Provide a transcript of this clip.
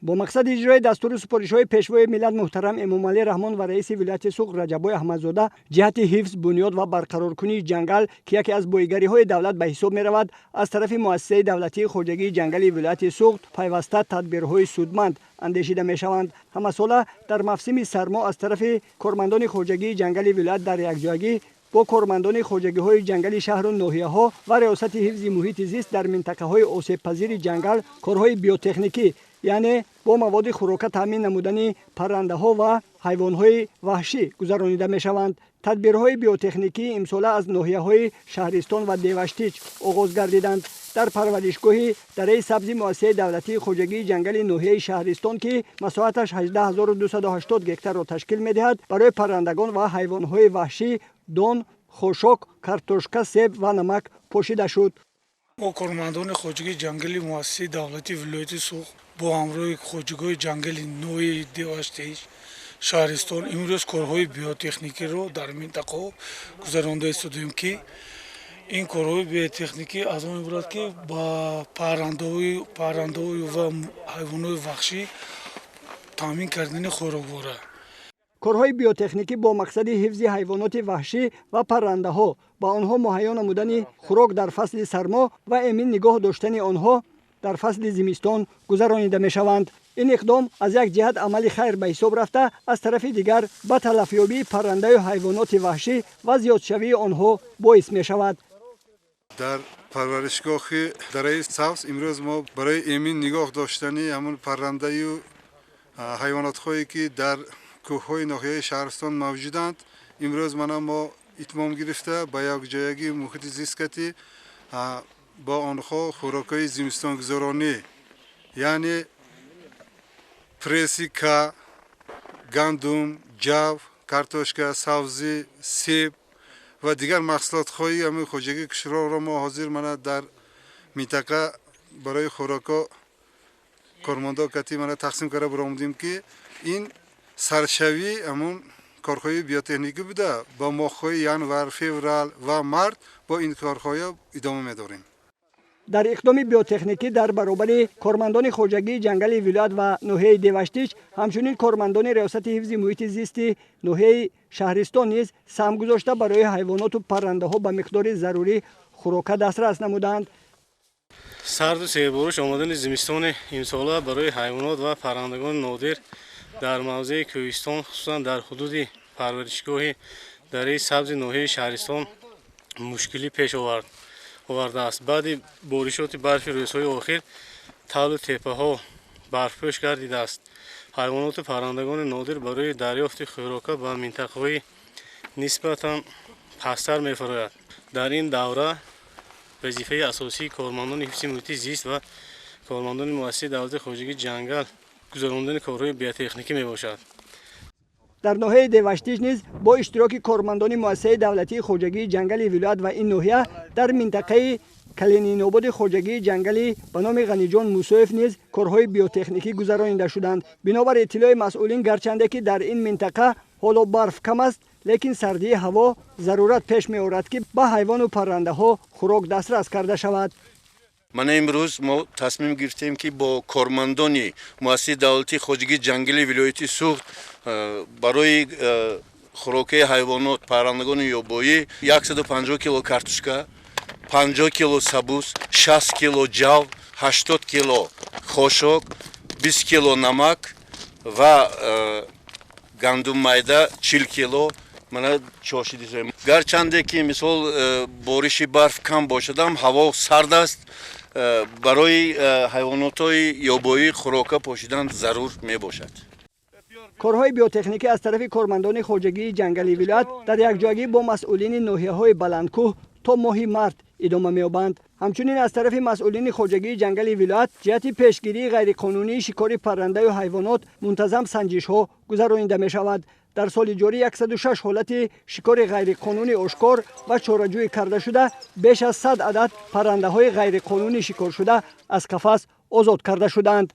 Бо мақсади иҷрои дастуру супоришҳои Пешвои миллат муҳтарам Эмомалӣ Раҳмон ва раиси вилояти Суғд Раҷаббой Аҳмадзода ҷиҳати ҳифз, бунёд ва барқароркунии ҷангал, ки яке аз боигариҳои давлат ба ҳисоб меравад, аз тарафи муассисаи давлатии хоҷагии ҷангали вилояти Суғд пайваста тадбирҳои судманд андешида мешаванд. Ҳамасола дар мавсими сармо аз тарафи кормандони хоҷагии ҷангали вилоят дар якҷоягӣ бо кормандони хоҷагиҳои ҷангали шаҳру ноҳияҳо ва Риёсати ҳифзи муҳити зист дар минтақаҳои осебпазири ҷангал корҳои биотехникӣ, яъне бо маводи хӯрока таъмин намудани паррандаҳо ва ҳайвонҳои ваҳшӣ гузаронида мешаванд. Тадбирҳои биотехникии имсола аз ноҳияҳои Шаҳристон ва Деваштич оғоз гардиданд. Дар парваришгоҳи Дараи Сабзи муассисаи давлатии хоҷагии ҷангали ноҳияи Шаҳристон, ки масоҳаташ 18 280 гектарро ташкил медиҳад, барои паррандагон ва ҳайвонҳои ваҳшӣ дон, хошок, картошка, себ ва намак пошида шуд. Мо, кормандони хоҷагии ҷангали муассисаи давлатии вилояти Суғд, бо ҳамроҳи хоҷагиҳои ҷангали ноҳияи Деваштич, Шаҳристон имрӯз корҳои биотехникиро дар минтақаҳо гузаронда истодаем, ки ин корҳои биотехникӣ аз он иборат, ки ба паррандаҳою ва ҳайвонҳои ваҳшӣ таъмин кардани хӯроквора. Корҳои биотехникӣ бо мақсади ҳифзи ҳайвоноти ваҳшӣ ва паррандаҳо, ба онҳо муҳайё намудани хӯрок дар фасли сармо ва эмин нигоҳ доштани онҳо дар фасли зимистон гузаронида мешаванд. Ин иқдом аз як ҷиҳат амали хайр ба ҳисоб рафта, аз тарафи дигар ба талафёбии паррандаю ҳайвоноти ваҳшӣ ва зиёдшавии онҳо боис мешавад. Дар парваришгоҳи Дараи Сабз имрӯз мо барои эмин нигоҳ доштани ҳамун паррандаю ҳайвонотҳое, ки дар кӯҳҳои ноҳияи Шаҳристон мавҷуданд, имрӯз мана мо итмом гирифта, ба якҷоягӣ муҳити зист кати бо онҳо хӯрокҳои зимистонгузаронӣ, яъне пресси К, гандум, ҷав, картошка, сабзӣ, себ ва дигар маҳсулотҳои ҳамин хоҷагии кишварро мо ҳозир мана дар минтақа барои хӯрокҳо кормандо кати мана тақсим карда баромадем, ки ин саршавии ҳамун корҳои биотехникӣ буда, ба моҳҳои январ, феврал ва март бо ин корҳоя идома медорем. Дар иқдоми биотехникӣ дар баробари кормандони хоҷагии ҷангали вилоят ва ноҳияи Деваштич ҳамчунин кормандони Риёсати ҳифзи муҳити зисти ноҳияи Шаҳристон низ саҳм гузошта, барои ҳайвоноту паррандаҳо ба миқдори зарурӣ хӯрока дастрас намуданд. Сарду сербориш омадани зимистони имсола барои ҳайвонот ва паррандагони нодир дар мавзеи кӯҳистон, хусусан дар ҳудуди парваришгоҳи Дараи Сабзи ноҳияи Шаҳристон, мушкилӣ пеш овардааст. Баъди боришоти барфи рӯзҳои охир талу теппаҳо барфпӯш гардидааст. Ҳайвоноту паррандагони нодир барои дарёфти хӯрока ба минтақаҳои нисбатан пасттар мефарояд. Дар ин давра вазифаи асосии кормандони ҳифзи муҳити зист ва кормандони муассисаи давлати хоҷагии ҷангал гузарондани корҳои биотехникӣ мебошад. Дар ноҳияи Деваштич низ бо иштироки кормандони муассисаи давлатии хоҷагии ҷангали вилоят ва ин ноҳия дар минтақаи Калининободи хоҷагии ҷангалӣ ба номи Ғаниҷон Мусоев низ корҳои биотехникӣ гузаронида шуданд. Бинобар иттилои масъулин, гарчанде ки дар ин минтақа ҳоло барф кам аст, лекин сардии ҳаво зарурат пеш меорад, ки ба ҳайвону паррандаҳо хӯрок дастрас карда шавад. Мана имрӯз мо тасмим гирифтем, ки бо кормандони муассисаи давлатии хоҷагии ҷангали вилояти Суғд барои хӯрокаи ҳайвонот, паррандагони ёбоӣ 150 кило картошка, 50 кило сабуз, 60 кило ҷав, 80 кило хошок, 20 кило намак ва гандум майда 40 кило мана чошидисем. Гарчанде ки мисол бориши барф кам бошадам, ҳаво сард аст, барои ҳайвонотҳои ёбоӣ хӯрока пошидан зарур мебошад. Корҳои биотехникӣ аз тарафи кормандони хоҷагии ҷангали вилоят дар якҷоягӣ бо масъулини ноҳияҳои баландкӯҳ то моҳи март идома меёбанд. Ҳамчунин аз тарафи масъулини хоҷагии ҷангали вилоят ҷиҳати пешгирии ғайриқонунии шикори паррандаю ҳайвонот мунтазам санҷишҳо гузаронида мешавад. Дар соли ҷорӣ 106 ҳолати шикори ғайриқонунӣ ошкор ва чораҷӯӣ карда шуда, беш аз 100 адад паррандаҳои ғайриқонунӣ шикоршуда аз қафас озод карда шуданд.